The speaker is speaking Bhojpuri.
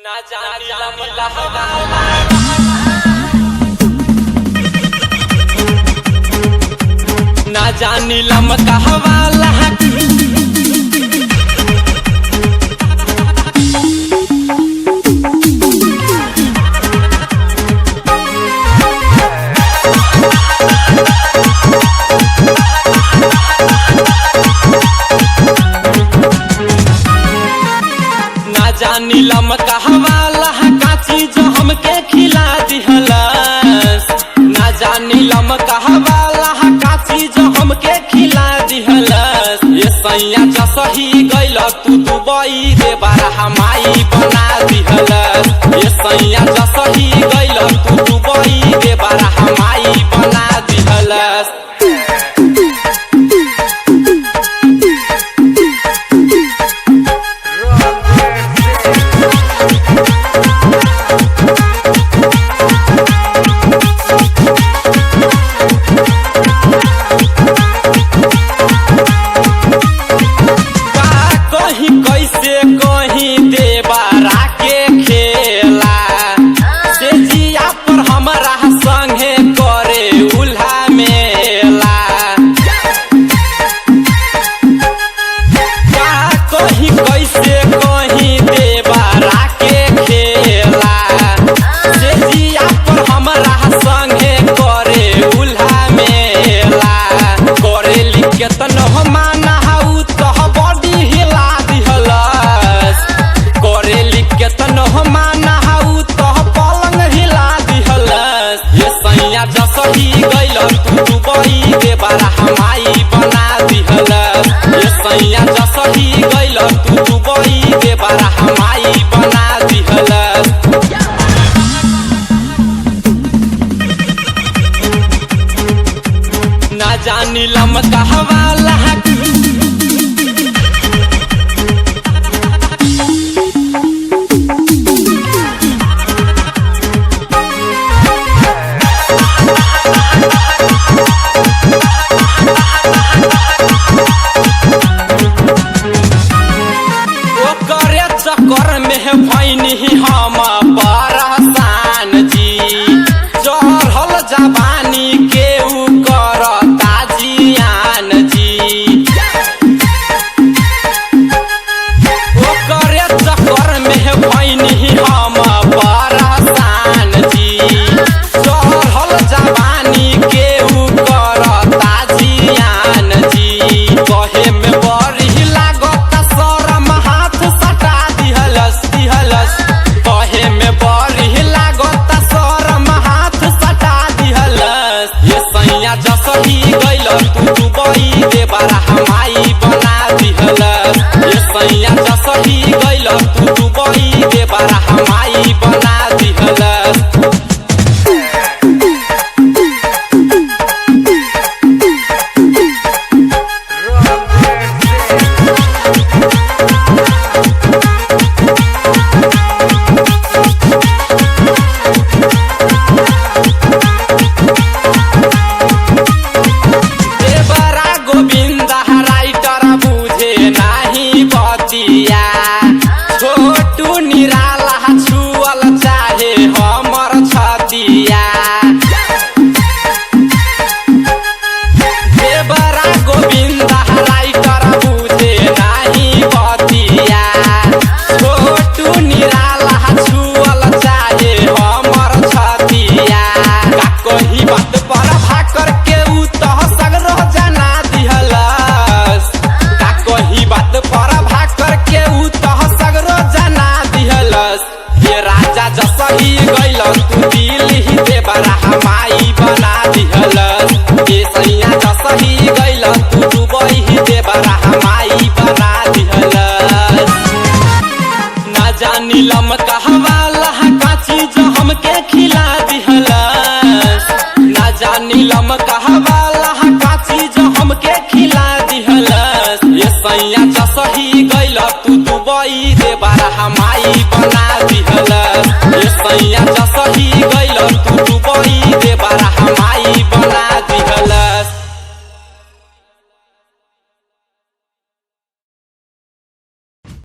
ना जानी लम कहवाला। ना जानी लम कहवाला का चीज हमके खिला दिहलस। ना जानी लम कहवाला का चीज हमके खिला दिहलस। ये सैया जसही गइल तू दुबई रे बारह माई बना दिहलस। ये सैया जसही गइल तू दुबई रे बारह माई बना दिहलस। का कहीं कैसे कहीं देवरा के खेला से जिया पर हमरा संगे करे उल्हा मेला। का कहीं कैसे कहीं देवरा के खेला से जिया पर हमरा संगे करे उल्हा मेला। करे लिखतन माना हाउ तह बॉडी हिला दिहलस। करे लिखतन माना हाउ तह पलंग हिला दिहलस। ये सैया जसही गइल तू दुबई रे बारह माई बना दिहलस। ये सैया जसही गइल तू दुबई रे बारह माई बना दिहलस। ना जानी लम कहवाला। ओकरे चक्कर में भैनी हम परेशान जी। चढ़ल जवानी के उ करता जियान जी। ओकरे चक्कर में भैनी हम परेशान जी। चढ़ल जवानी के उ करता जियान जी। कहे में बड़ी लागत शरम हाथ सटा दिहलस दिहलस। कहे में बड़ी लागत शरम हाथ सटा दिहलस। ये सैया जसही गइल तू दुबई रे बारह माई बना दिहलस। ये सैया जसही गइल तू दुबई रे बारह माई बना दिहलस। देवरा गोविंद राइटर बुझे नाही बतिया। छोटू निराला छुअल चाहे हमर छतिया। देवरा गोविंद राइटर बुझे नाही बतिया। छोटू निराला छुअल चाहे हमर छतिया। का कही बात पर भाकर के उ तह सगरो जना दिहलस। का कही बात पर भाकर के उ तह सगरो जना दिहलस। ये राजा जसही गइल तू दिल्ली देवरा माई बना दिहलस। ये सैया जसही गइल तू दुबई देवरा माई बना दिहलस। ना जानी लम कहवाला का चीज हमके खिला दिहलस। ना जानी लम कहवाला का चीज हमके खिला दिहलस। ये सैया जसही गइल तू दुबई रे बारह माई बना दिहलस। ये सैया जसही गइल तू दुबई रे बारह माई बना